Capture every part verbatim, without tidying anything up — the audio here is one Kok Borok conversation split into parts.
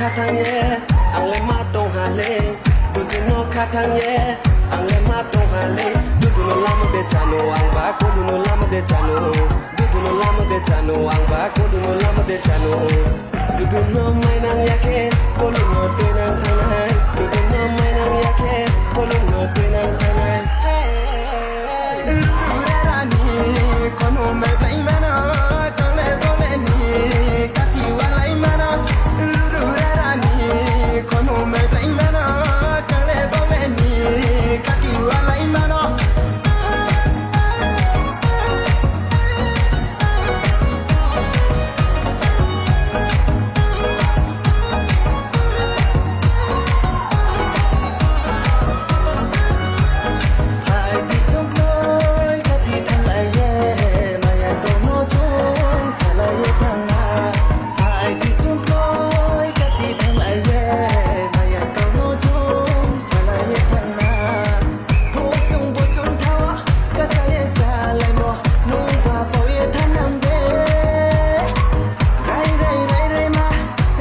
Khathang ye, ang le ma tong ha le. Dudu no khathang ye, ang le ma tong ha le. Dudu no lama de chano, ang ba kolu no lama de chano. Dudu no lama de chano, ang ba kolu no lama de chano. Dudu no mai nang ya khe, kolu no twi nang thangnai. Dudu no mai nang ya khe, kolu no twi nang thangnai. Hey. Rururarani kono meblai mano, tole boleni kati walai mano. Rururarani kono meblai mano, tole boleni kati walai mano. Hai di chungkloi kati thanglaiye, maya tongno chung salaiye thangna. Hai di chungkloi kati thanglaiye, maya tongno chung salaiye thangna. Bosong bosong thawa, kasaye salaimo, nungba pawiye thanam de. Rai rai rai rai ma,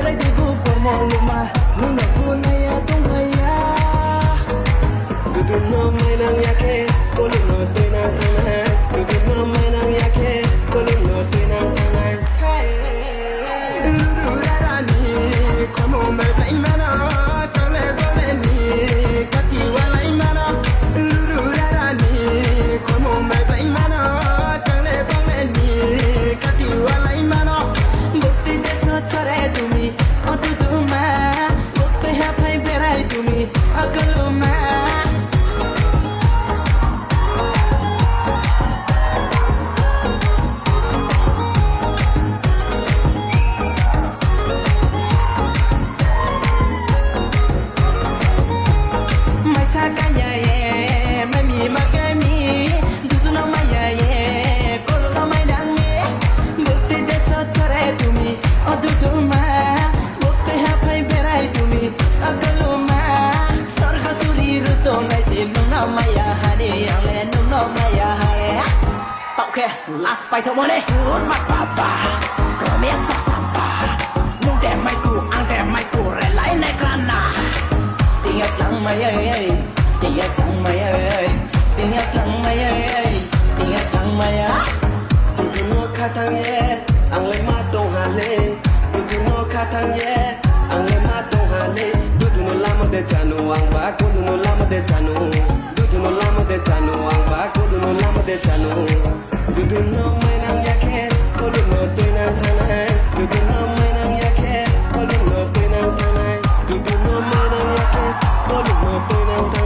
rai di bu kormo luma, nungno bunaya tongmaya. Dudu no mai nang ya khe, kolu no twi nang thangnai. Dudu no mai nang ya khe, kolu no twi nang thangnai. Hey. Rururarani komo meblai mano, tole boleni kati walai mano. Rururarani komo meblai mano, tole boleni kati walai mano. Bukti deso chore tumi, o duduma. Bukti haphai berai tumi, o koluma. Maisa kaya ye, mami magami, dudu no maya ye, kolo no mai nang mi, bukti deso chore tumi, o dudu ma, bukti haphai berai tumi, o koluma, sorgo suri ruto nai si nung no maya hani, ang le nung no maya hani. Tokhe last paithok mone. Urma baba, Romesh sok samba. Nung de mai ku, ang de mai ku, relai le krana. Tingas lang mai ai, tingas lang mai ai, tingas lang mai ai, tingas lang mai ai. Dudu no khathang ye, ang le ma tong ha le. Dudu no khathang ye, ang le ma tong ha le. Dudu no lama de chanu, ang ba kolu no lama de chanu. Dudu no lama de chanu, ang ba kolu no lama de chanu. Dudu no